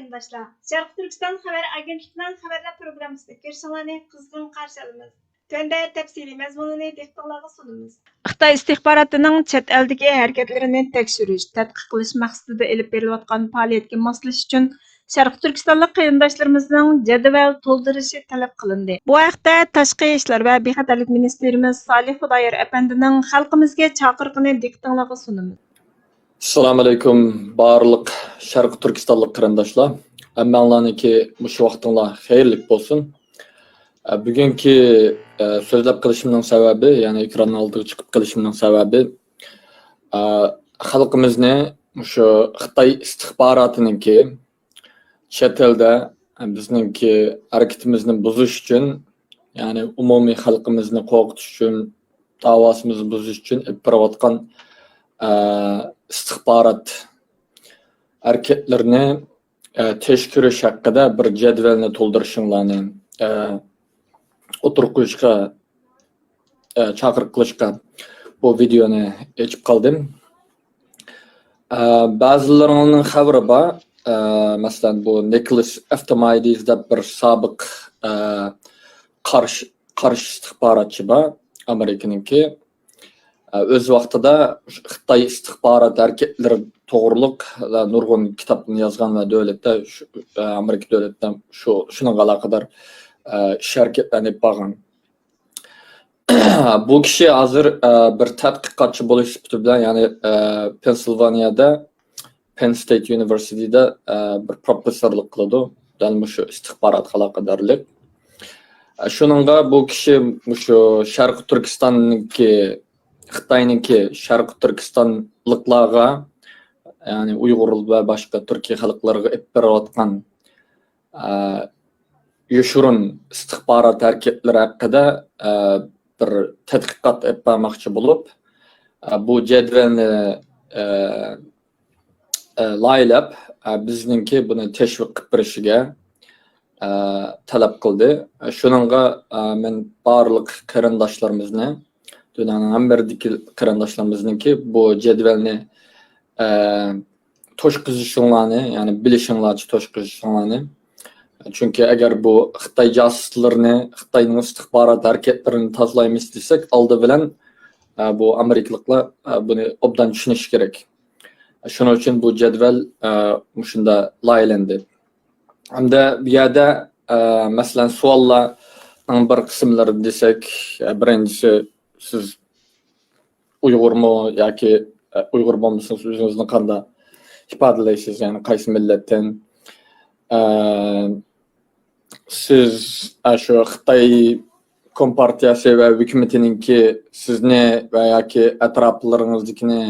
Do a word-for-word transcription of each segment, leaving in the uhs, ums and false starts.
قېرىنداشلار، شەرقىي تۈركىستان خەۋەر ئاگېنتلىقىنىڭ خەۋەرلەر پروگراممىسىغا كىرىشىڭلارنى قىزغىن قارشى ئالىمىز. تۆۋەندە تەپسىلىي مەزمۇنىنى دىققىتىڭلارغا سۇنىمىز. خىتاي ئىستىخباراتىنىڭ چەت ئەلدىكى ھەرىكەتلىرىنى تەكشۈرۈش، تەتقىق قىلىش مەقسىتىدە ئېلىپ بېرىلىۋاتقان پائالىيەتكە ماسلىشىش ئۈچۈن شەرقىي تۈركىستانلىق قېرىنداشلىرىمىزنىڭ جەدۋەل تولدۇرۇشى تەلەپ قىلىندى. بۇ ھەقتە تاشقى ئىشلار ۋە بىخەتەرلىك مىنىستىرىمىز سالىھ خۇدايار ئەپەندىنىڭ خەلقىمىزگە چاقىرىقىنى دىققىتىڭلارغا سۇنىمىز. ئەسسالامۇ ئەلەيكۇم، بارلىق شەرقىي تۈركىستانلىق قېرىنداشلار. ھەممەڭلارنىڭكى مۇشۇ ۋاقتىڭلار خەيرلىك بولسۇن. ئە، بۈگۈنكى، ئە، سۆزلەپ قېلىشىمنىڭ سەۋەبى، يەنى ئېكراننىڭ ئالدىغا چىقىپ قېلىشىمنىڭ سەۋەبى، ئە، خەلقىمىزنى مۇشۇ خىتاي ئىستىخباراتىنىڭكى چەت ئەلدە بىزنىڭكى ھەرىكىتىمىزنى بۇزۇش ئۈچۈن، يەنى ئومۇمىي خەلقىمىزنى قورقۇتۇش ئۈچۈن، داۋاسىمىزنى بۇزۇش ئۈچۈن ئېلىپ بېرىۋاتقان، ئە، ئىستىخبارات ھەرىكەتلىرىنى، ئە، تەكشۈرۈش ھەققىدە بىر جەدۋەلنى تولدۇرۇشۇڭلارنى، ئە، ئوتتۇرىغا قويۇشقا، ئە، چاقىرىق قىلىشقا بۇ ۋىدېونى ئېچىپ قالدىم. ئە، بەزىلىرىڭلارنىڭ خەۋىرى بار. ئە، مەسىلەن، بۇ نىكلاس ئەفتەمايدىس دەپ بىر سابىق، ئە، قارشى، قارشى ئىستىخباراتچى بار، ئامېرىكىنىڭكى. ئە، ئۆز ۋاقتىدا خىتاي ئىستىخبارات ھەرىكەتلىرى توغرۇلۇق، ئە، نۇرغۇن كىتابنى يازغان ۋە دۆلەتتە شۇ، ئە، ئامېرىكا دۆلىتىدە شۇ، شۇنىڭغا ئالاقىدار، ئە، ئىش ھەرىكەتلەرنى ئېلىپ بارغان. بۇ كىشى ھازىر، ئە، بىر تەتقىقاتچى بولۇش سۈپىتى بىلەن، يەنى، ئە، پېنسىلۋانىيەدە، پېن ستېيت يۇنىۋېرسىتېتىدا، ئە، بىر پروفېسسورلۇق قىلىدۇ. دەل مۇشۇ ئىستىخباراتقا ئالاقىدارلىق. ئە، شۇنىڭغا بۇ كىشى مۇشۇ شەرقىي تۈركىستاننىڭكى، خىتاينىڭكى شەرقىي تۈركىستانلىقلارغا، يەنى ئۇيغۇر ۋە باشقا تۈركىي خەلقلەرگە ئېلىپ بېرىۋاتقان ئە، يوشۇرۇن ئىستىخبارات ھەرىكەتلىرى ھەققىدە، ئە، بىر تەتقىقات ئېلىپ بارماقچى بولۇپ، ئە، بۇ جەدۋەلنى، ئە، ئە، لايىھەلەپ، ئە، بىزنىڭكى بۇنى تەشۋىق قىلىپ بېرىشىگە، ئە، تەلەپ قىلدى. شۇنىڭغا، ئە، مەن بارلىق قېرىنداشلىرىمىزنى، دۇنيانىڭ ھەممە يېرىدىكى قېرىنداشلىرىمىزنىڭكى بۇ جەدۋەلنى، ئە، توشقۇزۇشۇڭلارنى، يەنى بىلىشىڭلارچە توشقۇزۇشۇڭلارنى. چۈنكى ئەگەر بۇ خىتاي جاسۇسلىرىنى، خىتاينىڭ ئىستىخبارات ھەرىكەتلىرىنى تازىلايمىز دېسەك، ئالدى بىلەن، ئە، بۇ ئامېرىكىلىقلار، ئە، بۇنى ئوبدان چۈشىنىشى كېرەك. شۇنىڭ ئۈچۈن بۇ جەدۋەل، ئە، مۇشۇنداق لايىھەلەندى. ھەمدە بۇ يەردە، ئە، مەسىلەن، سوئاللارنىڭ بىر قىسىملىرى دېسەك، ئە، بىرىنچىسى، سىز ئۇيغۇرمۇ ياكى، ئە، ئۇيغۇر بولمىسىڭىز، ئۆزىڭىزنى قانداق ئىپادىلەيسىز؟ يەنى قايسى مىللەتتىن؟ ئە، سىز، ئە، شۇ خىتاي كومپارتىيەسى ۋە ھۆكۈمىتىنىڭكى سىزنى ۋە ياكى ئەتراپلىرىڭىزدىكىنى،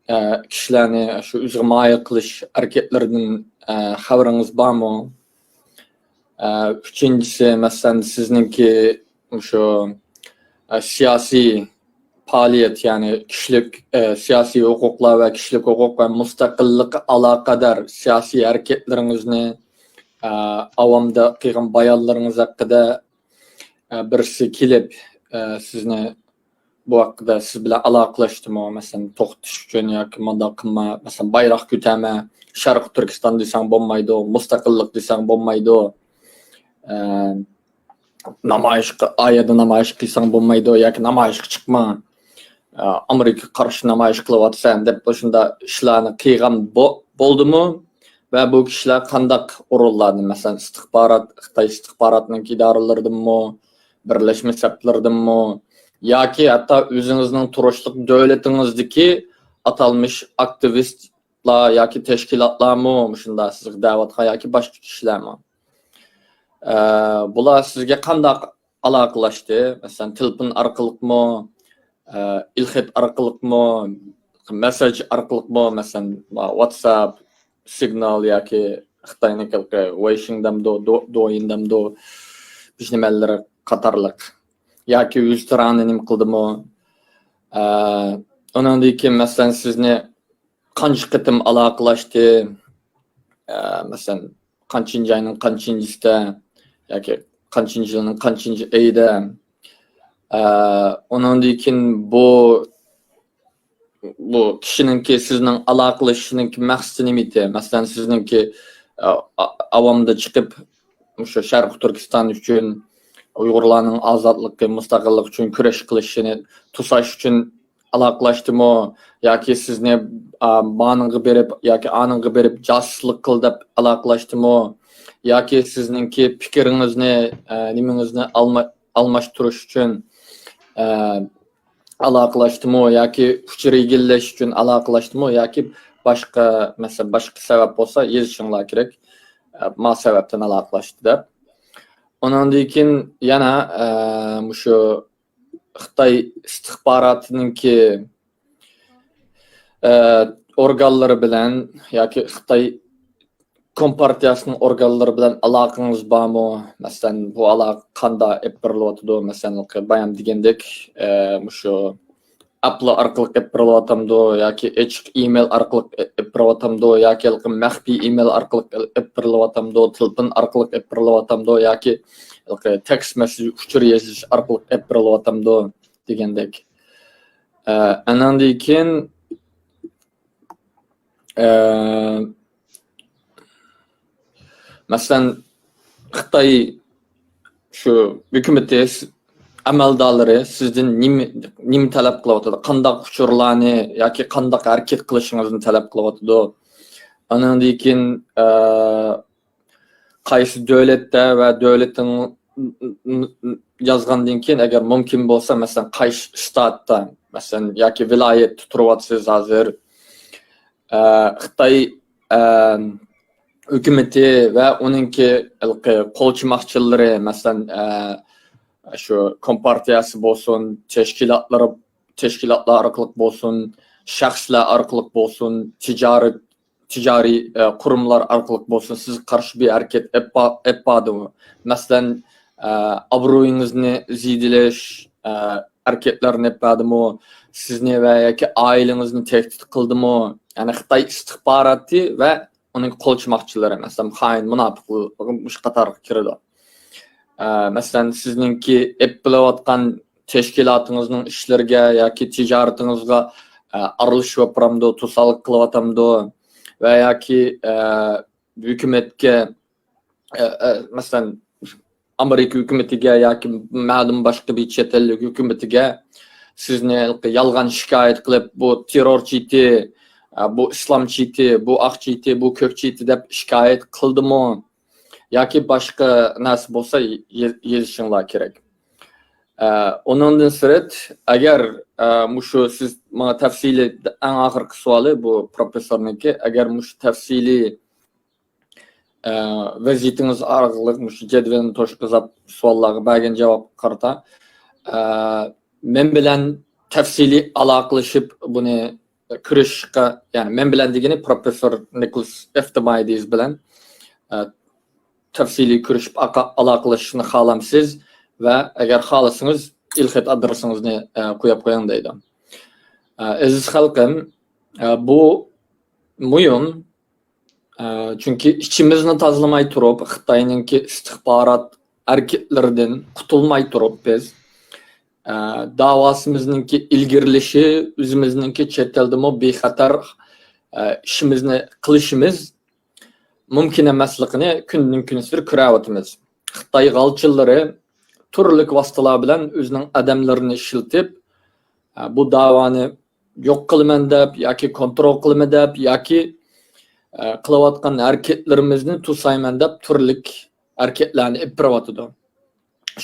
ئە، كىشىلەرنى شۇ ئۆزىگە مايىل قىلىش ھەرىكەتلىرىدىن، ئە، خەۋىرىڭىز بارمۇ؟ ئە، ئۈچىنچىسى، مەسىلەن، سىزنىڭكى مۇشۇ، ئە، سىياسىي پائالىيەت، يەنى كىشىلىك، ئە، سىياسىي ھوقۇقلار ۋە كىشىلىك ھوقۇق ۋە مۇستەقىللىققا ئالاقىدار سىياسىي ھەرىكەتلىرىڭىزنى، ئە، ئاۋامدا قىلغان بايانلىرىڭىز ھەققىدە، ئە، بىرسى كېلىپ، ئە، سىزنى بۇ ھەققىدە سىز بىلەن ئالاقىلەشتىمۇ؟ مەسىلەن، توختىتىش ئۈچۈن ياكى مۇنداق قىلما، مەسىلەن، بايراق كۆتەرمە، شەرقىي تۈركىستان دېسەڭ بولمايدۇ، مۇستەقىللىق دېسەڭ بولمايدۇ، ئە، نامايىشقا، ئا يەردە نامايىش قىلساڭ بولمايدۇ ياكى نامايىشقا چىقما، ئە، ئامېرىكىغا قارشى نامايىش قىلىۋاتىسەن دەپ، مۇشۇنداق ئىشلارنى قىلغان بو-، بولدىمۇ؟ ۋە بۇ كىشىلەر قانداق ئورۇنلاردىن، مەسىلەن، ئىستىخبارات، خىتاي ئىستىخباراتىنىڭ ئىدارىلىرىدىنمۇ، بىرلەشمە سەپلىرىدىنمۇ ياكى ھەتتا ئۆزىڭىزنىڭ تۇرۇشلۇق دۆلىتىڭىزدىكى ئاتالمىش ئاكتىۋىستلار ياكى تەشكىلاتلارمۇ مۇشۇنداق سىزگە دەۋاتقان ياكى باشقا كىشىلەرمۇ؟ ئە، بۇلار سىزگە قانداق ئالاقىلەشتى؟ مەسىلەن، تېلېفون ئارقىلىقمۇ، ئە، ئېلخەت ئارقىلىقمۇ، مېسسېج ئارقىلىقمۇ، مەسىلەن، ۋاتساپ، سىگنال ياكى خىتاينىڭكى ۋېيشىڭ دەمدۇ، دو-، دويىن دەمدۇ، بىز نېمەلىرى قاتارلىق. ياكى ئۆزى تېررانى نېمە قىلدىمۇ؟ ئە، ئۇنىڭدىن كېيىن، مەسىلەن، سىزنى قانچە قېتىم ئالاقىلەشتى؟ ئە، مەسىلەن، قانچىنچى ئاينىڭ قانچىنچىسىدە ياكى قانچىنچى يىلنىڭ قانچىنچى ئېيىدە؟ ئە، ئۇنىڭدىن كېيىن بۇ، بۇ كىشىنىڭكى سىزنىڭ ئالاقىلىشىشىنىڭكى مەقسىتى نېمىتى؟ مەسىلەن، سىزنىڭكى، ئا-، ئاۋامدا چىقىپ، مۇشۇ شەرقىي تۈركىستان ئۈچۈن، ئۇيغۇرلارنىڭ ئازادلىقى، مۇستەقىللىقى ئۈچۈن كۈرەش قىلىشىنى توساش ئۈچۈن ئالاقىلاشتىمۇ؟ ياكى سىزنى، ئا، مانىڭغا بېرىپ ياكى ئانىڭغا بېرىپ جاسۇسلۇق قىل دەپ ئالاقىلاشتىمۇ؟ ياكى سىزنىڭكى پىكرىڭىزنى، ئە، نېمىڭىزنى ئالما-، ئالماشتۇرۇش ئۈچۈن، ئە، ئالاقىلاشتىمۇ ياكى ئۇچۇر ئىگىلەش ئۈچۈن ئالاقىلاشتىمۇ ياكى باشقا، مەسىلەن، باشقا سەۋەب بولسا يېزىشىڭلار كېرەك. ئە، ما سەۋەبتىن ئالاقىلاشتى دەپ. ئۇنىڭدىن كېيىن يەنە، ئە، مۇشۇ خىتاي ئىستىخباراتىنىڭكى، ئە، ئورگانلىرى بىلەن ياكى خىتاي كومپارتىيەسىنىڭ ئورگانلىرى بىلەن ئالاقىڭىز بارمۇ؟ مەسىلەن، بۇ ئالاقە قانداق ئېلىپ بېرىلىۋاتىدۇ؟ مەسىلەن، بايام دېگەندەك، ئە، مۇشۇ ئەپلار ئارقىلىق ئېلىپ بېرىلىۋاتامدۇ ياكى ئېچىق ئىمېيل ئارقىلىق ئېلىپ بېرىۋاتامدۇ ياكى ھېلىقى مەخپىي ئىمېيل ئارقىلىق ئېلىپ بېرىلىۋاتامدۇ، تېلېفون ئارقىلىق ئېلىپ بېرىلىۋاتامدۇ ياكى ھېلىقى تېكىست مەسسېج، ئۇچۇر يېزىش ئارقىلىق ئېلىپ بېرىلىۋاتامدۇ دېگەندەك. ئە، ئاناندىن كېيىن، ئە، مەسىلەن، خىتاي شۇ ھۆكۈمىتى، ئەمەلدارلىرى سىزدىن نېمە، نېمە تەلەپ قىلىۋاتىدۇ؟ قانداق ئۇچۇرلارنى ياكى قانداق ھەرىكەت قىلىشىڭىزنى تەلەپ قىلىۋاتىدۇ؟ ئاناندىن كېيىن، ئە، قايسى دۆلەتتە ۋە دۆلىتىڭ يازغاندىن كېيىن، ئەگەر مۇمكىن بولسا، مەسىلەن، قايسى شتاتتا، مەسىلەن، ياكى ۋىلايەتتە تۇرۇۋاتىسىز ھازىر. ئە، خىتاي، ئە، ھۆكۈمىتى ۋە ئۇنىڭكى ھېلىقى قولچىماقچىلىرى، مەسىلەن، ئە، شۇ كومپارتىيەسى بولسۇن، تەشكىلاتلىرى، تەشكىلاتلار ئارقىلىق بولسۇن، شەخسلەر ئارقىلىق بولسۇن، تىجارەت، تىجارىي، ئە، قۇرۇملار ئارقىلىق بولسۇن، سىزگە قارشى بىر ھەرىكەت ئېلىپ با-، ئېلىپ باردىمۇ؟ مەسىلەن، ئە، ئابرۇيىڭىزنى زىيادىلەش، ئە، ھەرىكەتلەرنى ئېلىپ باردىمۇ؟ سىزنى ۋە ياكى ئائىلىڭىزنى تەھدىت قىلدىمۇ؟ يەنى خىتاي ئىستىخباراتى ۋە ئۇنىڭ قولچىماقچىلىرى، مەسىلەن، خائىن، مۇناپىقلار مۇشۇ قاتارغا كىرىدۇ. ئە، مەسىلەن، سىزنىڭكى ئېلىپ بېرىۋاتقان تەشكىلاتىڭىزنىڭ ئىشلىرىگە ياكى تىجارىتىڭىزغا، ئە، ئارىلىشىۋاتامدۇ، توسالغۇ قىلىۋاتامدۇ ۋە ياكى، ئە، ھۆكۈمەتكە، ئە، ئە، مەسىلەن، ئامېرىكا ھۆكۈمىتىگە ياكى مەلۇم باشقا بىر چەت ئەللىك ھۆكۈمىتىگە سىزنى يالغان شىكايەت قىلىپ، بۇ تېررور چېتى، ئە، بۇ ئىسلام چېتى، بۇ ئاق چېتى، بۇ كۆك چېتى دەپ شىكايەت قىلدىمۇ؟ ياكى باشقا نەرسە بولسا يې-، يېزىشىڭلار كېرەك. ئە، ئۇنىڭدىن سىرت، ئەگەر، ئە، مۇشۇ سىز ماڭا تەپسىلىي، ئەڭ ئاخىرقى سوئالى بۇ پروفېسسورنىڭكى، ئەگەر مۇشۇ تەپسىلىي، ئە، ۋەزىيىتىڭىز ئارقىلىق مۇشۇ جەدۋەلنى توشقۇزۇپ سوئاللارغا بەرگەن جاۋابقا قارىتا، ئە، مەن بىلەن تەپسىلىي ئالاقىلىشىپ بۇنى كۆرۈشۈشكە، يەنى مەن بىلەن دېگىنى پروفېسسور نىكولاس ئەفتىمايدىس بىلەن، ئە، تەپسىلىي كۆرۈشۈپ ئاقا-، ئالاقىلىشىشنى خالامسىز؟ ۋە ئەگەر خالىسىڭىز، ئېلخەت ئادرېسىڭىزنى، ئە، قويۇپ قويۇڭ دەيدۇ. ئە، ئەزىز خەلقىم، ئە، بۇ مۇھىم. ئە، چۈنكى ئىچىمىزنى تازىلىماي تۇرۇپ، خىتاينىڭكى ئىستىخبارات ھەرىكەتلىرىدىن قۇتۇلماي تۇرۇپ بىز، ئە، داۋاسىمىزنىڭكى ئىلگىرىلىشى، ئۆزىمىزنىڭكى چەت ئەلدىمۇ بىخەتەر، ئە، ئىشىمىزنى قىلىشىمىز مۇمكىن ئەمەسلىكىنى كۈندىن كۈنسېرى كۆرۈۋاتىمىز. خىتاي غالچىلىرى تۈرلۈك ۋاسىتىلار بىلەن ئۆزىنىڭ ئادەملىرىنى ئىشلىتىپ، ئە، بۇ داۋانى يوق قىلىمەن دەپ ياكى كونترول قىلىمەن دەپ ياكى، ئە، قىلىۋاتقان ھەرىكەتلىرىمىزنى توسايمەن دەپ تۈرلۈك ھەرىكەتلەرنى ئېلىپ بېرىۋاتىدۇ.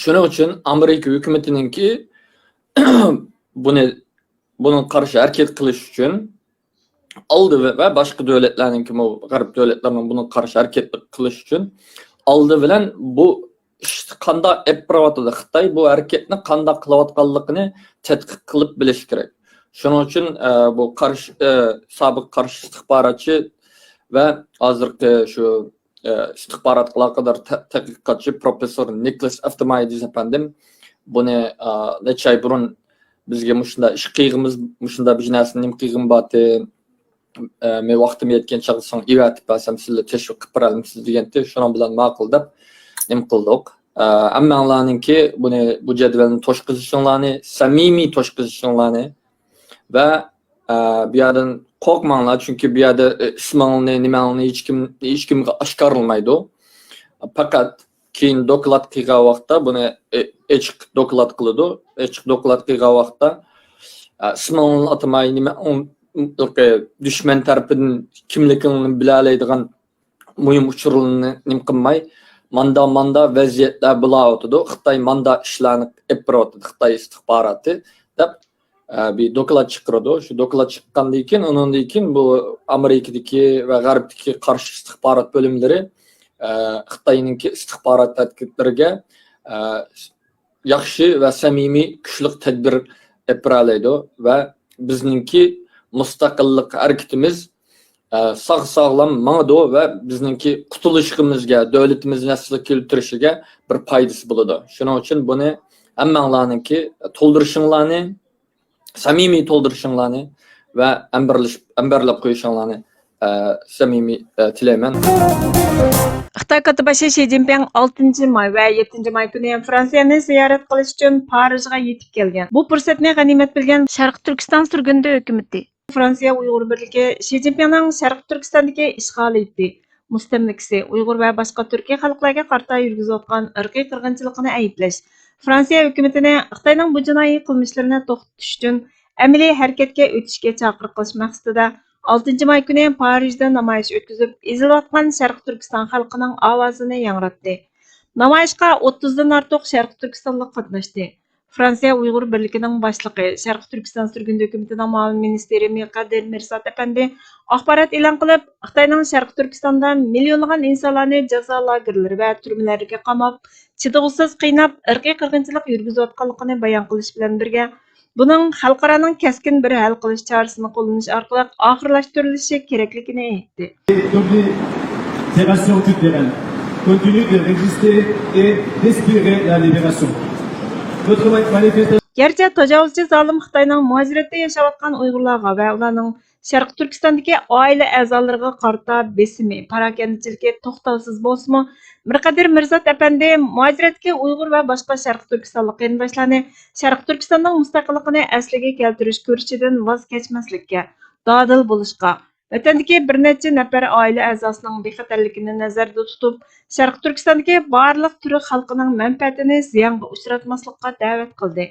شۇنىڭ ئۈچۈن ئامېرىكا ھۆكۈمىتىنىڭكى بۇنى، بۇنىڭغا قارشى ھەرىكەت قىلىش ئۈچۈن ئالدى ۋە، ۋە باشقا دۆلەتلەرنىڭكىمۇ، غەرب دۆلەتلىرىنىڭ بۇنىڭغا قارشى ھەرىكەت قىلىش ئۈچۈن ئالدى بىلەن بۇ ئىشنى قانداق ئېلىپ بېرىۋاتىدۇ خىتاي، بۇ ھەرىكەتنى قانداق قىلىۋاتقانلىقىنى تەتقىق قىلىپ بىلىش كېرەك. شۇنىڭ ئۈچۈن، ئە، بۇ قارشى، ئە، سابىق قارشى ئىستىخباراتچى ۋە ھازىرقى شۇ، ئە، ئىستىخباراتقا ئالاقىدار تە-، تەتقىقاتچى پروفېسسور نىكلاس ئەفتىمايدىس ئەپەندىم بۇنى، ئە، نەچچە ئاي بۇرۇن بىزگە مۇشۇنداق ئىش قىلغىمىز، مۇشۇنداق بىر نەرسىنى نېمە قىلغىم بارتى، ئە، مەن ۋاقتىم يەتكەن چاغدا ساڭا ئېۋەتىپ بەرسەم، سىلەر تەشۋىق قىلىپ بېرەلمىسىز دېگەنتى، شۇنىڭ بىلەن ماقۇل دەپ نېمە قىلدۇق. ئە، ھەممەڭلارنىڭكى بۇنى، بۇ جەدۋەلنى توشقۇزۇشۇڭلارنى، سەمىمىي توشقۇزۇشۇڭلارنى ۋە ئە، بۇ يەردىن قورقماڭلار، چۈنكى بۇ يەردە، ئە، ئىسمىڭلارنى، نېمەڭلارنى ھېچكىم، ھېچكىمگە ئاشكارىلىمايدۇ. پەقەت كېيىن دوكلات قىلغان ۋاقىتتا بۇنى، ئە، ئېچىق دوكلات قىلىدۇ. ئېچىق دوكلات قىلغان ۋاقىتتا، ئە، ئىسمىڭلارنى ئاتىماي، نېمە، ئۇ، دۈشمەن تەرىپىدىن كىملىكىڭلارنى بىلەلەيدىغان مۇھىم ئۇچۇرلارنى نېمە قىلماي، ماندا، ماندا ۋەزىيەتلەر بولاۋاتىدۇ، خىتاي ماندا ئىشلارنى ئېلىپ بېرىۋاتىدۇ، خىتاي ئىستىخباراتى، دەپ، ئە، بىر دوكلات چىقىرىدۇ. شۇ دوكلات چىققاندىن كېيىن، ئۇنىڭدىن كېيىن بۇ ئامېرىكىدىكى ۋە غەربتىكى قارشى ئىستىخبارات بۆلۈملىرى، ئە، خىتاينىڭكى ئىستىخبارات تەھقىقاتلىرىغا، ئە، ياخشى ۋە سەمىمىي، كۈچلۈك تەدبىر ئېلىپ بېرەلەيدۇ ۋە بىزنىڭكى مۇستەقىللىق ھەرىكىتىمىز، ئە، ساغ-ساغلام ماڭىدۇ ۋە بىزنىڭكى قۇتۇلۇشىمىزغا، دۆلىتىمىزنى ئەسلىگە كەلتۈرۈشىگە بىر پايدىسى بولىدۇ. شۇنىڭ ئۈچۈن بۇنى ھەممەڭلارنىڭكى تولدۇرۇشۇڭلارنى، سەمىمىي تولدۇرۇشۇڭلارنى ۋە ئەمبەرلىشىپ، ئەمبەرلەپ قويۇشۇڭلارنى، ئە، سەمىمىي، ئە، تىلەيمەن. خىتاي كاتتىباشى شى جىنپىڭ ئالتىنچى ماي ۋە يەتتىنچى ماي كۈنى فرانسىيەنى زىيارەت قىلىش ئۈچۈن پارىژغا يېتىپ كەلگەن. بۇ پۇرسەتنى غەنىيمەت بىلگەن شەرقىي تۈركىستان سۈرگۈندە ھۆكۈمىتى، فرانسىيە ئۇيغۇر بىرلىكى شى جىنپىڭنىڭ شەرقىي تۈركىستاندىكى ئىشغالىيىتى، مۇستەملىكىسى، ئۇيغۇر ۋە باشقا تۈركىي خەلقلەرگە قارىتا يۈرگۈزۈۋاتقان ئىرقىي قىرغىنچىلىقىنى ئەيىبلەش، فرانسىيە ھۆكۈمىتىنى خىتاينىڭ بۇ جىنايى قىلمىشلىرىنى توختىتىش ئۈچۈن ئەمەلىي ھەرىكەتكە ئۆتۈشكە چاقىرىق قىلىش مەقسىتىدە، ئالتىنچى ماي كۈنى پارىژدا نامايىش ئۆتكۈزۈپ، ئېزىلىۋاتقان شەرقىي تۈركىستان خەلقىنىڭ ئاۋازىنى ياڭراتتى. نامايىشقا ئوتتۇزدىن ئارتۇق شەرقىي تۈركىستانلىق قاتناشتى. فرانسىيە ئۇيغۇر بىرلىكىنىڭ باشلىقى، شەرقىي تۈركىستان سۈرگۈندە ھۆكۈمىتىنىڭ مۇئاۋىن مىنىستىرى مىرقادىر مىرسات ئەپەندى ئاخبارات ئېلان قىلىپ، خىتاينىڭ شەرقىي تۈركىستاندا مىليونلىغان ئىنسانلارنى جازا لاگېرلىرى ۋە تۈرمىلەرگە قاماپ، چىدىغۇسىز قىيناپ، ئىرقىي قىرغىنچىلىق يۈرگۈزۈۋاتقانلىقىنى بايان قىلىش بىلەن بىرگە، بۇنىڭ خەلقئارانىڭ كەسكىن بىر ھەل قىلىش چارىسىنى قوللىنىش ئارقىلىق ئاخىرلاشتۇرۇلۇشى كېرەكلىكىنى ئېيتتى. D'obligation toute pérenne, continue de résister et d'espérer la libération. Notre manifestation گەرچە تاجاۋۇزچى زالىم خىتاينىڭ مۇھاجىرەتتە ياشاۋاتقان ئۇيغۇرلارغا ۋە ئۇلارنىڭ شەرقىي تۈركىستاندىكى ئائىلە ئەزالىرىغا قارىتا بېسىمى، پاراكەندىچىلىكى توختاۋسىز بولسىمۇ، مىرقادىر مىرزات ئەپەندى مۇھاجىرەتتىكى ئۇيغۇر ۋە باشقا شەرقىي تۈركىستانلىق قېرىنداشلارنى شەرقىي تۈركىستاننىڭ مۇستەقىللىقىنى ئەسلىگە كەلتۈرۈش كۈرىشىدىن ۋاز كەچمەسلىككە، دادىل بولۇشقا، ۋەتەندىكى بىر نەچچە نەپەر ئائىلە ئەزاسىنىڭ بىخەتەرلىكىنى نەزەردە تۇتۇپ، شەرقىي تۈركىستاندىكى بارلىق تۈرك خەلقىنىڭ مەنپەئەتىنى زىيانغا ئۇچراتماسلىققا دەۋەت قىلدى.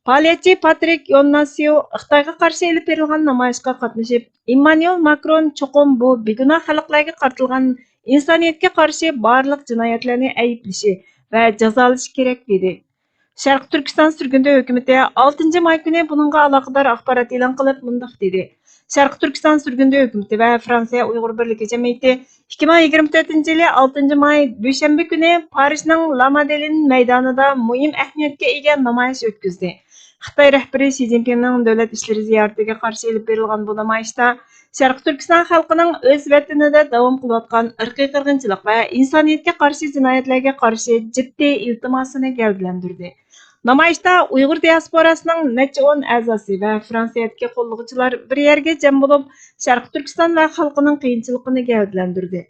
پائالىيەتچى پاترىك يونناسيو خىتايغا قارشى ئېلىپ بېرىلغان نامايىشقا قاتنىشىپ، ئىممانۇئېل ماكرون چوقۇم بۇ بىگۇناھ خەلقلەرگە قارىتىلغان ئىنسانىيەتكە قارشى بارلىق جىنايەتلەرنى ئەيىبلىشى ۋە جازالىشى كېرەك، دېدى. شەرقىي تۈركىستان سۈرگۈندە ھۆكۈمىتى ئالتىنچى ماي كۈنى بۇنىڭغا ئالاقىدار ئاخبارات ئېلان قىلىپ مۇنداق دېدى: شەرقىي تۈركىستان سۈرگۈندە ھۆكۈمىتى ۋە فرانسىيە ئۇيغۇر بىرلىكى جەمئىيىتى ئىككى مىڭ يىگىرمە تۆتىنچى يىلى ئالتىنچى ماي دۈشەنبە كۈنى پارىژنىڭ لامادېلىن مەيدانىدا مۇھىم ئەھمىيەتكە ئىگە نامايىش ئۆتكۈزدى. خىتاي رەھبىرى شى جىنپىڭنىڭ دۆلەت ئىشلىرى زىيارىتىگە قارشى ئېلىپ بېرىلغان بۇ نامايىشتا شەرقىي تۈركىستان خەلقىنىڭ ئۆز ۋەتىنىدە داۋام قىلىۋاتقان ئىرقىي قىرغىنچىلىق ۋە ئىنسانىيەتكە قارشى جىنايەتلەرگە قارشى جىددىي ئىلتىماسىنى گەۋدىلەندۈردى. نامايىشتا ئۇيغۇر دىياسپوراسىنىڭ نەچچە ئون ئەزاسى ۋە فرانسىيەدىكى قوللىغۇچىلار بىر يەرگە جەم بولۇپ، شەرقىي تۈركىستان ۋە خەلقىنىڭ قىيىنچىلىقىنى گەۋدىلەندۈردى.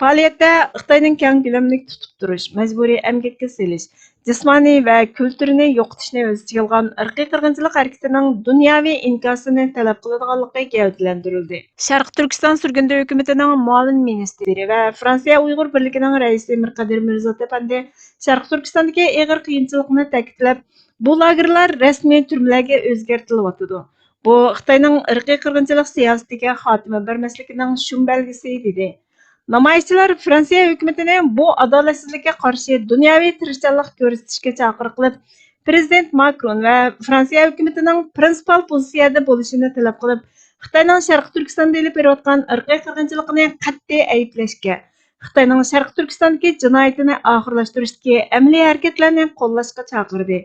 پائالىيەتتە خىتاينىڭ كەڭ كۆلەملىك تۇتۇپ تۇرۇش، مەجبۇرىي ئەمگەككە سېلىش، جىسمانىي ۋە كۈلتۈرنى يوقىتىشنى ئۆز ئىچىگە ئالغان ئىرقىي قىرغىنچىلىق ھەرىكىتىنىڭ دۇنياۋى ئىنكاسىنى تەلەپ قىلىدىغانلىقى گەۋدىلەندۈرۈلدى. شەرقىي تۈركىستان سۈرگۈندە ھۆكۈمىتىنىڭ مۇئاۋىن مىنىستىرى ۋە فرانسىيە ئۇيغۇر بىرلىكىنىڭ رەئىسى مىرقادىر مىرزات ئەپەندى شەرقىي تۈركىستاندىكى ئېغىر قىيىنچىلىقنى تەكىتلەپ، بۇ لاگېرلار رەسمىي تۈرمىلەرگە ئۆزگەرتىلىۋاتىدۇ. بۇ خىتاينىڭ ئىرقىي قىرغىنچىلىق سىياسىتىگە خاتىمە بەرمەسلىكىنىڭ شۇم بەلگىسى، دېدى. نامايىشچىلار فرانسىيە ھۆكۈمىتىنى بۇ ئادالەتسىزلىككە قارشى دۇنياۋى تىرىشچانلىق كۆرسىتىشكە چاقىرىق قىلىپ، پىرېزىدېنت ماكرون ۋە فرانسىيە ھۆكۈمىتىنىڭ پرىنسىپال پوزىتسىيەدە بولۇشىنى تەلەپ قىلىپ، خىتاينىڭ شەرقىي تۈركىستاندا ئېلىپ بېرىۋاتقان ئىرقىي قىرغىنچىلىقىنى قەتئىي ئەيىبلەشكە، خىتاينىڭ شەرقىي تۈركىستاندىكى جىنايىتىنى ئاخىرلاشتۇرۇشتىكى ئەمەلىي ھەرىكەتلەرنى قوللاشقا چاقىردى.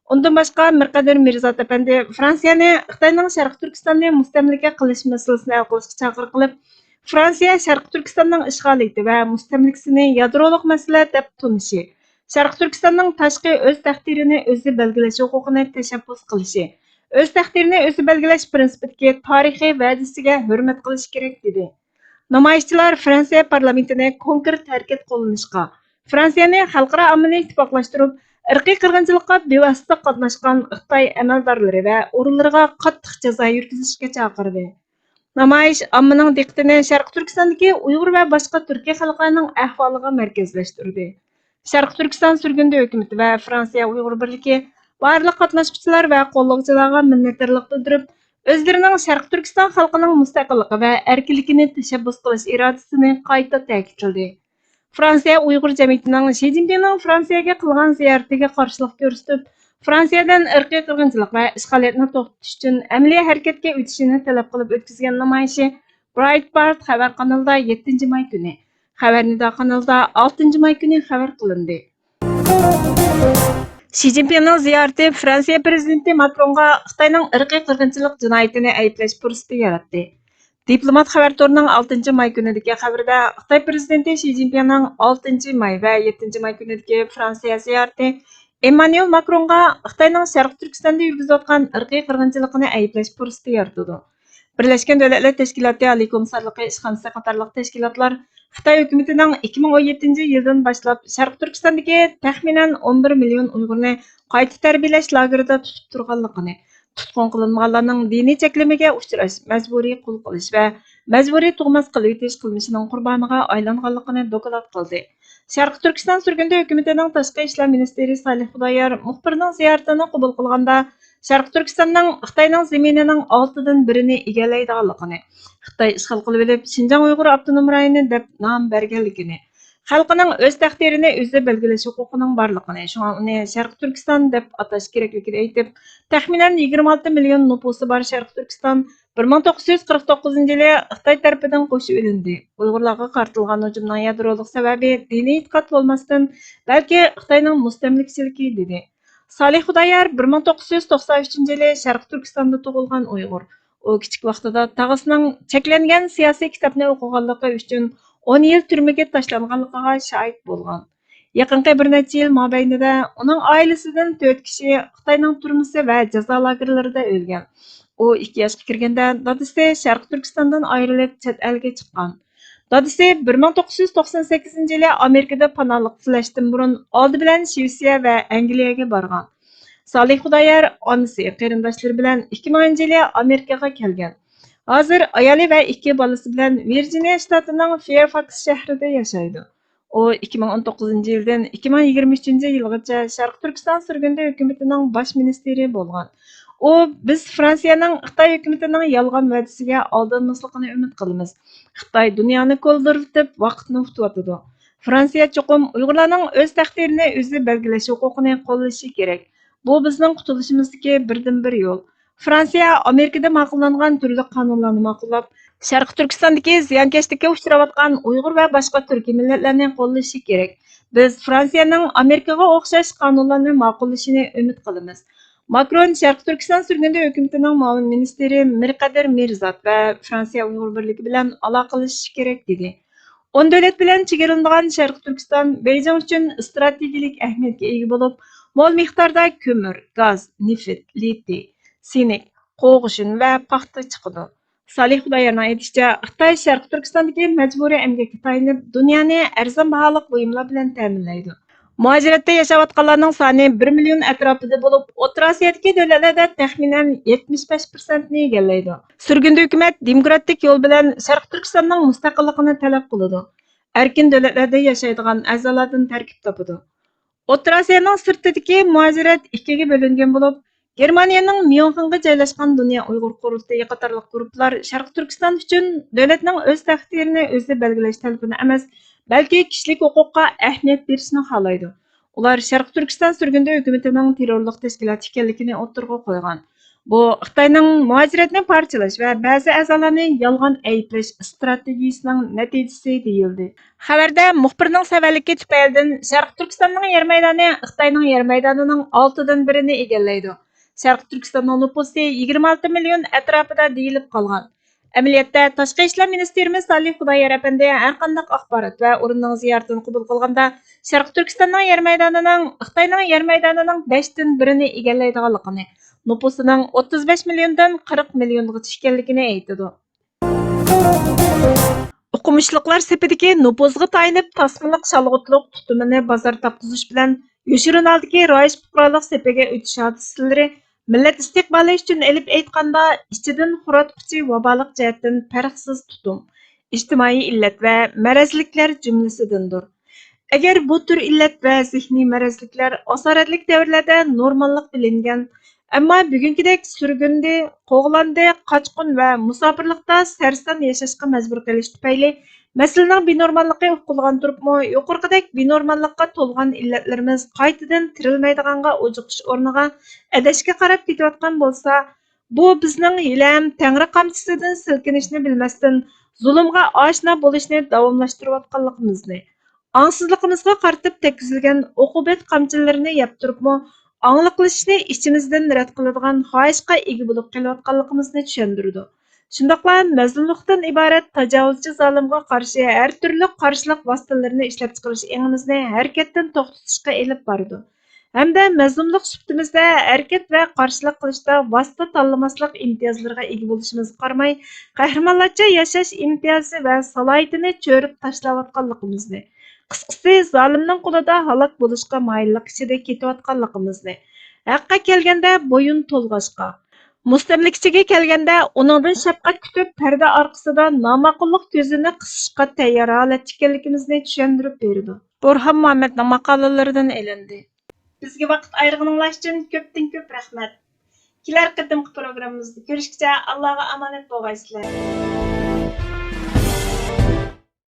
ئۇندىن باشقا، مىرقادىر مىرزات ئەپەندى فرانسىيەنى خىتاينىڭ شەرقىي تۈركىستاننى مۇستەملىكە قىلىش مەسىلىسىنى ھەل قىلىشقا چاقىرىق قىلىپ، فرانسىيە شەرقىي تۈركىستاننىڭ ئىشغالىيىتى ۋە مۇستەملىكىسىنى يادرولۇق مەسىلە دەپ تونۇشى، شەرقىي تۈركىستاننىڭ تاشقى ئۆز تەقدىرىنى ئۆزى بەلگىلەش ھوقۇقىنى تەشەببۇس قىلىشى، ئۆز تەقدىرىنى ئۆزى بەلگىلەش پىرىنسىپىدىكى تارىخىي ۋەدىسىگە ھۆرمەت قىلىشى كېرەك، دېدى. نامايىشچىلار فرانسىيە پارلامېنتىنى كونكرېت ھەرىكەت قوللىنىشقا، فرانسىيەنى خەلقئارا ئاممىنى ئىتتىپاقلاشتۇرۇپ، ئىرقىي قىرغىنچىلىققا بىۋاسىتە قاتناشقان خىتاي ئەمەلدارلىرى ۋە ئورۇنلىرىغا قاتتىق جازا يۈرگۈزۈشكە چاقىردى. نامايىش ئاممىنىڭ دىققىتىنى شەرقىي تۈركىستاندىكى ئۇيغۇر ۋە باشقا تۈركىي خەلقلەرنىڭ ئەھۋالىغا مەركەزلەشتۈردى. شەرقىي تۈركىستان سۈرگۈندە ھۆكۈمىتى ۋە فرانسىيە ئۇيغۇر بىرلىكى بارلىق قاتناشقۇچىلار ۋە قوللىغۇچىلارغا مىننەتدارلىق بىلدۈرۈپ، ئۆزلىرىنىڭ شەرقىي تۈركىستان خەلقىنىڭ مۇستەقىللىقى ۋە ئەركىنلىكىنى تەشەببۇس قىلىش ئىرادىسىنى قايتا تەكىتلىدى. فرانسىيە ئۇيغۇر جەمئىيىتىنىڭ شى جىنپىڭنىڭ فرانسىيەگە قىلغان زىيارىتىگە قارشىلىق كۆرسىتىپ، فرانسىيەدىن ئىرقىي قىرغىنچىلىق ۋە ئىشغالىيەتنى توختىتىش ئۈچۈن ئەمەلىي ھەرىكەتكە ئۆتۈشىنى تەلەپ قىلىپ ئۆتكۈزگەن نامايىشى برايتبارت خەۋەر قانىلىدا يەتتىنچى ماي كۈنى، خەۋەر نىدا قانىلىدا ئالتىنچى ماي كۈنى خەۋەر قىلىندى. شى جىنپىڭنىڭ زىيارىتى فرانسىيە پىرېزىدېنتى ماكرونغا خىتاينىڭ ئىرقىي قىرغىنچىلىق جىنايىتىنى ئەيىبلەش پۇرسىتى ياراتتى. دىپلومات خەۋەر تورىنىڭ ئالتىنچى ماي كۈنىدىكى خەۋىرىدە، خىتاي پىرېزىدېنتى شى جىنپىڭنىڭ ئالتىنچى ماي ۋە يەتتىنچى ماي كۈنىدىكى فرانسىيە زىيارىتى ئېممانۇئېل ماكرونغا خىتاينىڭ شەرقىي تۈركىستاندا يۈرگۈزۈۋاتقان ئىرقىي قىرغىنچىلىقىنى ئەيىبلەش پۇرسىتى يارىتىدۇ. بىرلەشكەن دۆلەتلەر تەشكىلاتى ئالىي كومىسسارلىقى ئىشخانىسى قاتارلىق تەشكىلاتلار خىتاي ھۆكۈمىتىنىڭ ئىككى مىڭ ئون يەتتىنچى يىلدىن باشلاپ شەرقىي تۈركىستاندىكى تەخمىنەن ئون بىر مىليون ئۇيغۇرنى قايتا تەربىيەلەش لاگېرىدا تۇتۇپ تۇرغانلىقىنى، تۇتقۇن قىلىنغانلارنىڭ دىنىي چەكلىمىگە ئۇچراش، مەجبۇرىي قۇل قىلىش ۋە مەجبۇرىي تۇغماس قىلىۋېتىش قىلمىشىنىڭ قۇربانىغا ئايلانغانلىقىنى دوكلات قىلدى. شەرقىي تۈركىستان سۈرگۈندە ھۆكۈمىتىنىڭ تاشقى ئىشلار مىنىستىرى سالىھ خۇدايار مۇخبىرنىڭ زىيارىتىنى قوبۇل قىلغاندا، شەرقىي تۈركىستاننىڭ خىتاينىڭ زېمىنىنىڭ ئالتىدىن بىرىنى ئىگىلەيدىغانلىقىنى، خىتاي ئىشغال قىلىۋېلىپ، شىنجاڭ ئۇيغۇر ئاپتونوم رايونى دەپ نام بەرگەنلىكىنى، خەلقىنىڭ ئۆز تەقدىرىنى ئۆزى بەلگىلەش ھوقۇقىنىڭ بارلىقىنى، شۇڭا ئۇنى شەرقىي تۈركىستان دەپ ئاتاش كېرەكلىكىنى ئېيتىپ، تەخمىنەن يىگىرمە ئالتە مىليون نوپۇسى بار شەرقىي تۈركىستان بىر مىڭ توققۇز يۈز قىرىق توققۇزىنچى يىلى خىتاي تەرىپىدىن قوشۇۋېلىندى. ئۇيغۇرلارغا قارىتىلغان ھۇجۇمنىڭ يادرولۇق سەۋەبى دىنىي ئېتىقاد بولماستىن، بەلكى خىتاينىڭ مۇستەملىكىچىلىكى، دېدى. سالىھ خۇدايار بىر مىڭ توققۇز يۈز توقسان ئۈچىنچى يىلى شەرقىي تۈركىستاندا تۇغۇلغان ئۇيغۇر. ئۇ كىچىك ۋاقتىدا تاغىسىنىڭ چەكلەنگەن سىياسىي كىتابنى ئوقۇغانلىقى ئۈچۈن ئون يىل تۈرمىگە تاشلانغانلىقىغا شاھىت بولغان. يېقىنقى بىر نەچچە يىل مابەينىدە ئۇنىڭ ئائىلىسىدىن تۆت كىشى خىتاينىڭ تۈرمىسى ۋە جازا لاگېرلىرىدا ئۆلگەن. ئۇ ئىككى ياشقا كىرگەندە دادىسى شەرقىي تۈركىستاندىن ئايرىلىپ چەت ئەلگە چىققان. دادىسى بىر مىڭ توققۇز يۈز توقسان سەككىزىنچى يىلى ئامېرىكىدا پاناھلىق تىلەشتىن بۇرۇن ئالدى بىلەن شىۋېتسىيە ۋە ئەنگلىيەگە بارغان. سالىھ خۇدايار ئانىسى، قېرىنداشلىرى بىلەن ئىككى مىڭىنچى يىلى ئامېرىكىغا كەلگەن. ھازىر ئايالى ۋە ئىككى بالىسى بىلەن ۋىرجىنىيە شتاتىنىڭ فېيرفاكس شەھىرىدە ياشايدۇ. ئۇ ئىككى مىڭ ئون توققۇزىنچى يىلدىن ئىككى مىڭ يىگىرمە ئۈچىنچى يىلغىچە شەرقىي تۈركىستان سۈرگۈندە ھۆكۈمىتىنىڭ باش مىنىستىرى بولغان. ئۇ، بىز فرانسىيەنىڭ خىتاي ھۆكۈمىتىنىڭ يالغان ۋەدىسىگە ئالدانماسلىقىنى ئۈمىد قىلىمىز. خىتاي دۇنيانى كولدۇرلىتىپ، ۋاقىتنى ئۇتۇۋاتىدۇ. فرانسىيە چوقۇم ئۇيغۇرلارنىڭ ئۆز تەقدىرىنى ئۆزى بەلگىلەش ھوقۇقىنى قوللىشى كېرەك. بۇ بىزنىڭ قۇتۇلۇشىمىزدىكى بىردىنبىر يول. فرانسىيە ئامېرىكىدا ماقۇللانغان تۈرلۈك قانۇنلارنى ماقۇللاپ، شەرقىي تۈركىستاندىكى زىيانكەشلىككە ئۇچراۋاتقان ئۇيغۇر ۋە باشقا تۈركىي مىللەتلەرنى قوللىشى كېرەك. بىز فرانسىيەنىڭ ئامېرىكىغا ئوخشاش قانۇنلارنى ماقۇللىشىنى ئۈمىد قىلىمىز. ماكرون شەرقىي تۈركىستان سۈرگۈندە ھۆكۈمىتىنىڭ مۇئاۋىن مىنىستىرى مىرقەدىر مىرزات ۋە فرانسىيە ئۇيغۇر بىرلىكى بىلەن ئالاقىلىشىشى كېرەك، دېدى. ئون دۆلەت بىلەن چېگرىلىنىدىغان شەرقىي تۈركىستان بېيجىڭ ئۈچۈن ئىستراتېگىيەلىك ئەھمىيەتكە ئىگە بولۇپ، مول مىقداردا كۆمۈر، گاز، نېفىت، لىتىي، سىنك، قوغۇشۇن ۋە پاختا چىقىدۇ. سالىھ خۇدايارنىڭ ئېيتىشىچە، خىتاي شەرقىي تۈركىستاندىكى مەجبۇرىي ئەمگەككە تايىنىپ، دۇنيانى ئەرزان باھالىق بۇيۇملار بىلەن تەمىنلەيدۇ. مۇھاجىرەتتە ياشاۋاتقانلارنىڭ سانى بىر مىليون ئەتراپىدا بولۇپ، ئوتتۇرا ئاسىيادىكى دۆلەتلەردە تەخمىنەن يەتمىش بەش پىرسەنتنى ئىگىلەيدۇ. سۈرگۈندە ھۆكۈمەت دېموكراتىك يول بىلەن شەرقىي تۈركىستاننىڭ مۇستەقىللىقىنى تەلەپ قىلىدۇ. ئەركىن دۆلەتلەردە ياشايدىغان ئەزالاردىن تەركىب تاپىدۇ. ئوتتۇرا ئاسىيانىڭ سىرتىدىكى مۇھاجىرەت ئىككىگە بۆلۈنگەن بولۇپ، گېرمانىيەنىڭ ميۇنخېنغا جايلاشقان دۇنيا ئۇيغۇر قۇرۇلتىيى قاتارلىق گۇرۇپپىلار شەرقىي تۈركىستان ئۈچۈن دۆلەتنىڭ ئۆز تەقدىرىنى ئۆزى بەلگىلەش تەلىپىنى ئەمەس، بەلكى كىشىلىك ھوقۇققا ئەھمىيەت بېرىشنى خالايدۇ. ئۇلار شەرقىي تۈركىستان سۈرگۈندە ھۆكۈمىتىنىڭ تېررورلۇق تەشكىلاتى ئىكەنلىكىنى ئوتتۇرىغا قويغان. بۇ خىتاينىڭ مۇھاجىرەتنى پارچىلاش ۋە بەزى ئەزالارنى يالغان ئەيىبلەش ئىستراتېگىيىسىنىڭ نەتىجىسى دېيىلدى. خەۋەردە مۇخبىرنىڭ سەۋەنلىكى تۈپەيلىدىن شەرقىي تۈركىستاننىڭ يەر مەيدانى خىتاينىڭ يەر مەيدانىنىڭ ئالتىدىن بىرىنى ئىگىلەيدۇ. شەرقىي تۈركىستاننىڭ نوپۇسى يىگىرمە ئالتە مىليون ئەتراپىدا دېيىلىپ قالغان. ئەمەلىيەتتە، تاشقى ئىشلار مىنىستىرىمىز سالىھ خۇدايار ئەپەندى ھەرقانداق ئاخبارات ۋە ئورۇننىڭ زىيارىتىنى قوبۇل قىلغاندا، شەرقىي تۈركىستاننىڭ يەر مەيدانىنىڭ خىتاينىڭ يەر مەيدانىنىڭ بەشتىن بىرىنى ئىگىلەيدىغانلىقىنى، نوپۇسىنىڭ ئوتتۇز بەش مىليوندىن قىرىق مىليونغىچە ئىكەنلىكىنى ئېيتىدۇ. ئوقۇمۇشلۇقلار سېپىدىكى نوپۇزغا تايىنىپ تاسمىلىق شالغۇتلۇق تۇتۇمىنى بازار تاپقۇزۇش بىلەن يوشۇرۇن ھالدىكى رايىش پۇقرالىق سېپىگە ئۆتۈش ھادىسىلىرى مىللەت ئىستىقبالى ئۈچۈن ئېلىپ ئېيتقاندا، ئىچىدىن خوراتقۇچى ۋابالىق جەھەتتىن پەرقسىز تۇتۇم، ئىجتىمائىي ئىللەت ۋە مەرەزلىكلەر جۈملىسىدىندۇر. ئەگەر بۇ تۈر ئىللەت ۋە زېھنىي مەرەزلىكلەر ئاسارەتلىك دەۋرلەردە نورماللىق بىلىنگەن، ئەمما بۈگۈنكىدەك سۈرگۈندە، قوغلاندى، قاچقۇن ۋە مۇساپىرلىقتا سەرسان ياشاشقا مەجبۇر قىلىش تۈپەيلى، مەسىلىنىڭ بىنورماللىقى ئۇقۇلغان تۇرۇپمۇ، يۇقىرىقىدەك بىنورماللىققا تولغان ئىللەتلىرىمىز قايتىدىن تىرىلمەيدىغانغا ئوجۇقۇش ئورنىغا ئەدەشكە قاراپ كېتىۋاتقان بولسا، بۇ بىزنىڭ ھېلىھەم تەڭرى قامچىسىدىن سىلكىنىشنى بىلمەستىن، زۇلۇمغا ئاشنا بولۇشنى داۋاملاشتۇرۇۋاتقانلىقىمىزنى، ئاڭسىزلىقىمىزغا قارىتىپ تەگكۈزۈلگەن ئوقۇبەت قامچىلىرىنى يەپ تۇرۇپمۇ، ئاڭلىقلىشىشنى ئىچىمىزدىن رەت قىلىدىغان خاھىشقا ئىگە بولۇپ قېلىۋاتقانلىقىمىزنى چۈشەندۈرىدۇ. شۇنداقلا مەزلۇملۇقتىن ئىبارەت تاجاۋۇزچى زالىمغا قارشى ھەر تۈرلۈك قارشىلىق ۋاسىتىلىرىنى ئىشلەپچىقىرىش ئېڭىمىزنى ھەرىكەتتىن توختىتىشقا ئېلىپ بارىدۇ. ھەمدە مەزلۇملۇق سۈپىتىمىزدە ھەرىكەت ۋە قارشىلىق قىلىشتا ۋاسىتە تاللىماسلىق ئىمتىيازلىرىغا ئىگە بولۇشىمىزغا قارىماي، قەھرىمانلارچە ياشاش ئىمتىيازى ۋە سالاھىيىتىنى چۆرۈپ تاشلاۋاتقانلىقىمىزنى، قىسقىسى، زالىمنىڭ قولىدا ھالاك بولۇشقا مايىللىق ئىچىدە كېتىۋاتقانلىقىمىزنى، ھەققە كەلگەندە بويۇن تولغاشقا، مۇستەملىكىچىگە كەلگەندە ئۇنىڭدىن شەپقەت كۈتۈپ، پەردە ئارقىسىدا ناماقۇللۇق كۆزىنى قىسىشقا تەييار ھالەتتە ئىكەنلىكىمىزنى چۈشەندۈرۈپ بېرىدۇ. بۇرھان مۇھەممەدنىڭ ماقالىلىرىدىن ئېلىندى. بىزگە ۋاقىت ئايرىغىنىڭلار ئۈچۈن كۆپتىن كۆپ رەھمەت. كېلەر قېتىمقى پروگراممىمىزدا كۆرۈشكىچە ئاللاغا ئامانەت بولغايسىلەر.